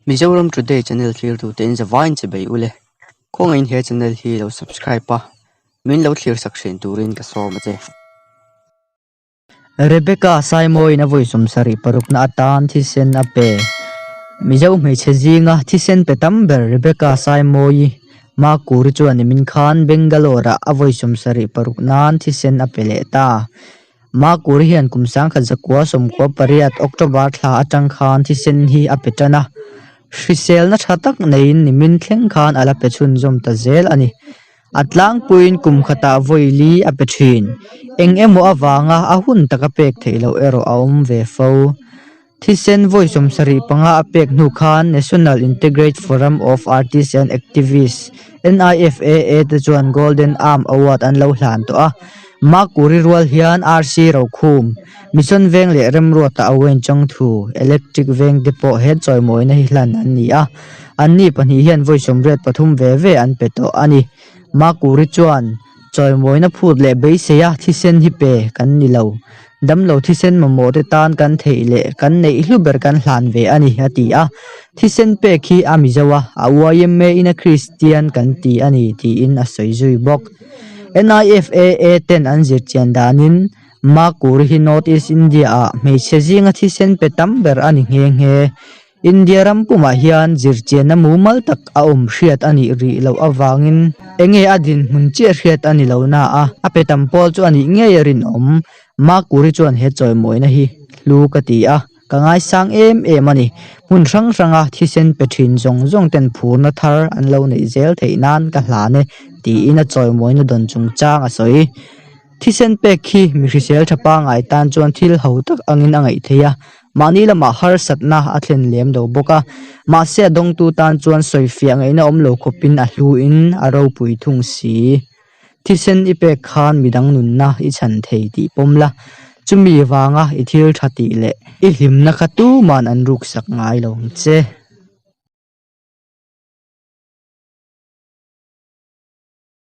Mizoram Today channel thlirtu te in zavaiin che bei ule. Khawngaihin he channel hi lo subscribe a, min lo thlir sak thin turin ka sawm a che. Rebecca Saimawiin a vawi 76 na atan thisen a pe. Mizo hmeichhe zinga thisen pe tam ber Rebecca Saimawi Makuri chuan nimin khan Bangalore-ah a vawi 76 nan thisen a pe leh ta. Makur hian kum 1998 October thla atang khan thisen hi a pe tan a, hriselna tha tak neiin nimin thleng khan a la pe chhunzawm ta zel a ni. A tlangpuiin kum khatah vawi li a pe thin. Eng emaw avanga a hun taka pek theih loh erawh a awm ve fo. Thisen vawi 75 a pek hnu khan National Integrate Forum of Artists and Activists, NIFAA, te chuan Golden Arm Award an lo hlan tawh a. Makuri rual hian RC Rokhum, Mission Veng leh Remruata Awain Chawngthu, Electric Veng te pawh he chawimawina hi hlan an ni a. Anni pahnih hian vawi 83 ve ve an pe tawh a ni. Makuri chuan chawimawina phut leh beiseia thisen hi pe kan ni lo. Damlo thisen mamawh te tan kan theih leh kan neih hlu ber kan hlan ve a ni, a ti a. Thisen pek hi a Mizo a, a YMA in a Kristian kan ti a ni, tiin a sawi zui bawk. NIFAA ten an zirchian danin Makuri hi North East India ah hmeichhe zinga thisen pe tam ber a ni nghe nghe. India ram pumah hian zirchianna mumal tak a awm hriat a nih rih loh avangin enge a dinhmun chiah hriat a ni lo na a, a pe tam pawl chu a nih ngei a rinawm. Makuri chuan he chawimawina hi hlu ka ti a, ka ngaisang em em a ni. Hmun hrang hranga thisen pe thin zawng zawng ten phurna thar an lo neih zel theih nan ka hlan e, tiin a chawimawina dawn chungchang a sawi. Thisen pek hi mi hrisel tha pangngai tan chuan thil ho tak angin a ngaih theih a, Mahni lamah harsatna a thlen lem lo bawk a, mahse a dawngtu tan chuan sawifiah ngaihna awm lo khawpin a hluin a ropui thung si. Thisen i pek khan midang nunna i chhan thei tih pawm la, chumi vanga i thil tha tih leh i hlimna kha tuman an ruksak ngai lo ang che.